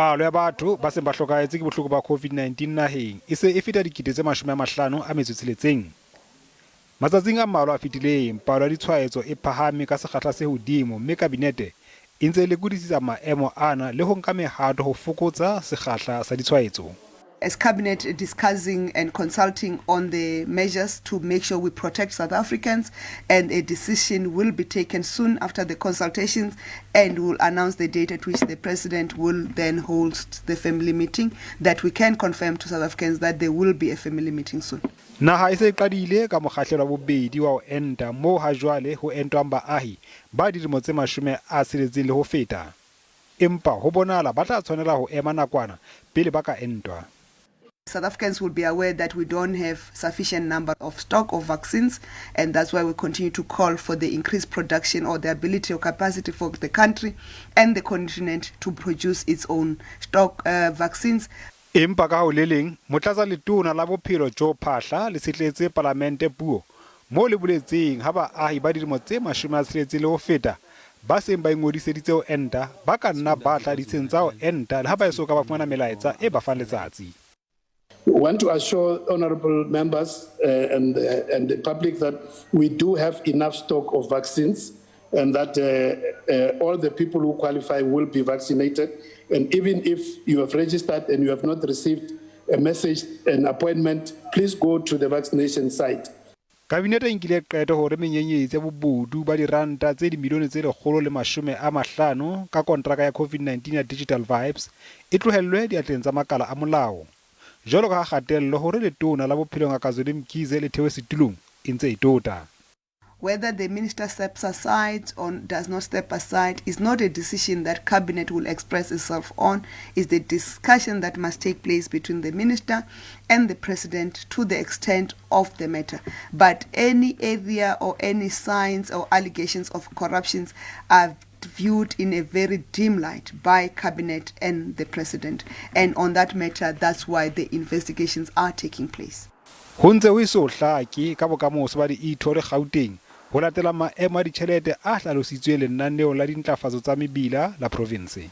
Palo ya batho ba seng ba hlokahetse ke bohloko ba COVID-19 naheng e se e feta 56,000. Matsatsing a mmalwa a fetileng, palo ya ditshwaetso e phahame ka sekgahla se hodimo mme Kabinete e ntse e lekodisisa maemo ana le ho nka mehato ho fokotsa sekgahla sa ditshwaetso. As cabinet discussing and consulting on the measures to make sure we protect South Africans, and a decision will be taken soon after the consultations, and we'll announce the date at which the president will then hold the family meeting, that we can confirm to South Africans that there will be a family meeting soon. Naha e se e qadile ka mokgahlelo wa bobedi wa ho enta moo hajwale ho entwang baahi ba dilemo tse 60 le ho feta. Empa ho bonahala ba tla tshwanela ho ema nakwana pele ba ka entwa. South Africans will be aware that we don't have sufficient number of stock of vaccines, and that's why we continue to call for the increased production or the ability or capacity for the country and the continent to produce its own stock vaccines. Empa ka ho le leng, Motlatsa Letona la Bophelo Joe Phaahla le tshetletse Palamente puo moo le boletseng ha baahi ba dilemo tse 60 le ho feta ba seng ba ingodiseditse ho enta ba ka nna ba tla ditsheng tsa ho enta le ha ba eso ka ba fumana melaetsa e ba fang letsatsi. We want to assure honorable members and the public that we do have enough stock of vaccines and that all the people who qualify will be vaccinated. And even if you have registered and you have not received a message, an appointment, please go to the vaccination site. Kabinete e nkile qeto hore menyenyetsi ya bobodu ba diranta tse dimilione tse 150 ka kontraka ya COVID-19 ya Digital Vibes e tlohellwe diatleng tsa makala a molao. Jwalo ka ha kgatello hore Letona la Bophelo Ngaka Zweli Mkhize le theohe setulong e ntse e tota. Whether the minister steps aside or does not step aside is not a decision that cabinet will express itself on. It's the discussion that must take place between the minister and the president to the extent of the matter. But any area or any signs or allegations of corruptions are viewed in a very dim light by cabinet and the president. And on that matter, that's why the investigations are taking place. Ho ntse ho eso hlake ka bokamoso ba di-e-toll Gauteng ho latela maemo a ditjhelete a hlalositsweng lenaneong la dintlafatso tsa mebila la provinse.